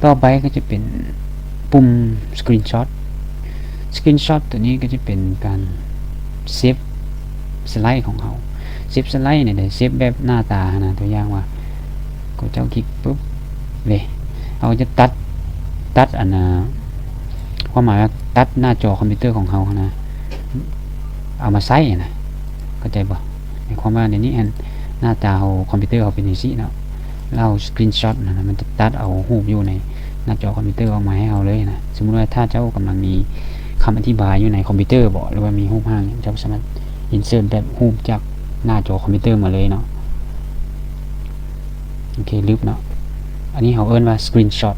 ຕໍ່ໄປກໍຈະເປັນປຸ່ມ Screenshot Screenshot ຕົວນີ້ກໍຈະເປັນການເຊບສະໄລຂອງເຮົາ ເຊບສະໄລນີ້ເດ້ ເຊບແບບໜ້າຕາຫັ້ນນະ ຕົວຢ່າງວ່າ ເຂົາເຈົ້າຄລິກປຶບເດ້ ເຮົາຈະຕັດ ຕັດອັນນ່າ ຄວາມໝາຍວ່າຕັດໜ້າຈໍຄອມພິວເຕີຂອງເຮົາຫັ້ນນະ ເອົາມາໃຊ້ຫັ້ນນະ ເຂົ້າໃຈບໍ່? ໝາຍຄວາມວ່າໃນນີ້ຫັ້ນ ໜ້າຕາເຮົາ ຄອມພິວເຕີເຮົາເປັນຈັ່ງຊີ້ເນາະ ແລ້ວ Screenshot ນັ້ນນະ ມັນຈະຕັດເອົາຮູບຢູ່ໃນໜ້າຈໍຄອມພິວເຕີອອກມາໃຫ້ເຮົາເລີຍນະ. ສົມມຸດວ່າຖ້າເຈົ້າກຳລັງມີຄຳອະທິບາຍຢູ່ໃນຄອມພິວເຕີບໍ ຫຼືວ່າມີຮູບຮ່າງ ເຈົ້າສາມາດ insert ແບບຮູບຈາກໜ້າຈໍຄອມພິວເຕີມາເລີຍເນາະ. ໂອເຄ ລຶບເນາະ ອັນນີ້ເຮົາເອີ້ນວ່າ Screenshot.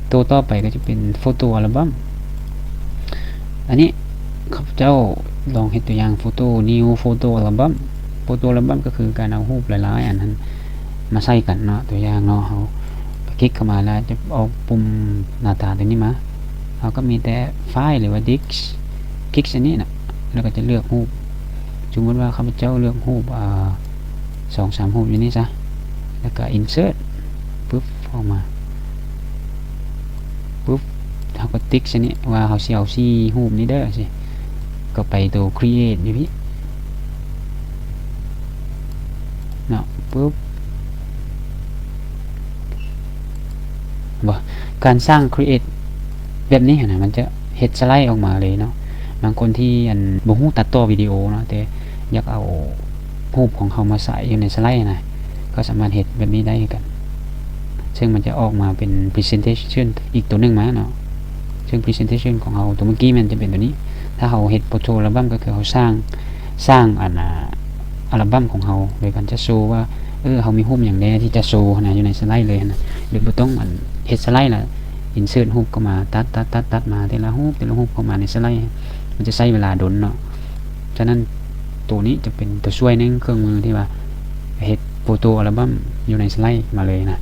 ໂຕຕໍ່ໄປກໍຈະເປັນ Photo Album. ອັນນີ້ຂ້າພະເຈົ້າລອງເຮັດຕົວຢ່າງ Photo New Photo Album. Photo Album ກໍຄືການເອົາຮູບຫຼາຍໆອັນຫັ້ນມາໃສ່ກັນເນາະ. ຕົວຢ່າງເນາະ ເຮົາຄລິກເຂົ້າມາແລ້ວຈະອອກປຸ່ມໜ້າຕາຕົວນີ້ມາ ເຮົາກໍມີແຕ່ File ຫຼືວ່າ Disk ຄລິກໃສ່ນີ້ນະ ແລ້ວກໍຈະເລືອກຮູບ. ສົມມຸດວ່າຂ້າພະເຈົ້າເລືອກຮູບ ອ່າ ສອງສາມຮູບຢູ່ນີ້ຊະ ແລ້ວກໍ Insert ປຶບ ອອກມາ ປຶບ ເຮົາກໍຕິກໃສ່ນີ້ວ່າເຮົາຊິເອົາສີ່ຮູບນີ້ເດີ ຊິ ກໍໄປໂຕ Create ຢູ່ພີ້ເນາະ ປຶບ ບໍ່ ການສ້າງ Create ແບບນີ້ຫັ້ນນະ ມັນຈະເຮັດສະໄລອອກມາເລີຍເນາະ. ບາງຄົນທີ່ ອັນ ບໍ່ຮູ້ຕັດຕໍ່ວິດີໂອເນາະ ແຕ່ຢາກເອົາຮູບຂອງເຮົາມາໃສ່ຢູ່ໃນສະໄລຫັ້ນນະ ກໍສາມາດເຮັດແບບນີ້ໄດ້ຄືກັນ ເຊິ່ງມັນຈະອອກມາເປັນ Presentation ອີກໂຕໜຶ່ງມາເນາະ. ເຊິ່ງ Presentation ຂອງເຮົາໂຕເມື່ອກີ້ແມ່ນຈະເປັນໂຕນີ້. ຖ້າເຮົາເຮັດ Photo Album ກໍຄືເຮົາສ້າງ ສ້າງ ອັນ ອາ ອັລະບັມຂອງເຮົາ ໂດຍການຈະໂຊວ່າ ເອີ ເຮົາມີຮູບຫຍັງແດ່ທີ່ຈະໂຊຫັ້ນນະ ຢູ່ໃນສະໄລເລີຍຫັ້ນນະ ໂດຍບໍ່ຕ້ອງ ອັນ ເຮັດສະໄລລະ insert ຮູບເຂົ້າມາ ຕັດ ຕັດ ຕັດ ຕັດມາແຕ່ລະຮູບ ແຕ່ລະຮູບເຂົ້າມາໃນສະໄລ ມັນຈະໃຊ້ເວລາດົນເນາະ. ສະນັ້ນ ໂຕນີ້ຈະເປັນໂຕຊ່ວຍໜຶ່ງ ເຄື່ອງມືທີ່ວ່າເຮັດ Photo Album ຢູ່ໃນສະໄລມາເລີຍນະ.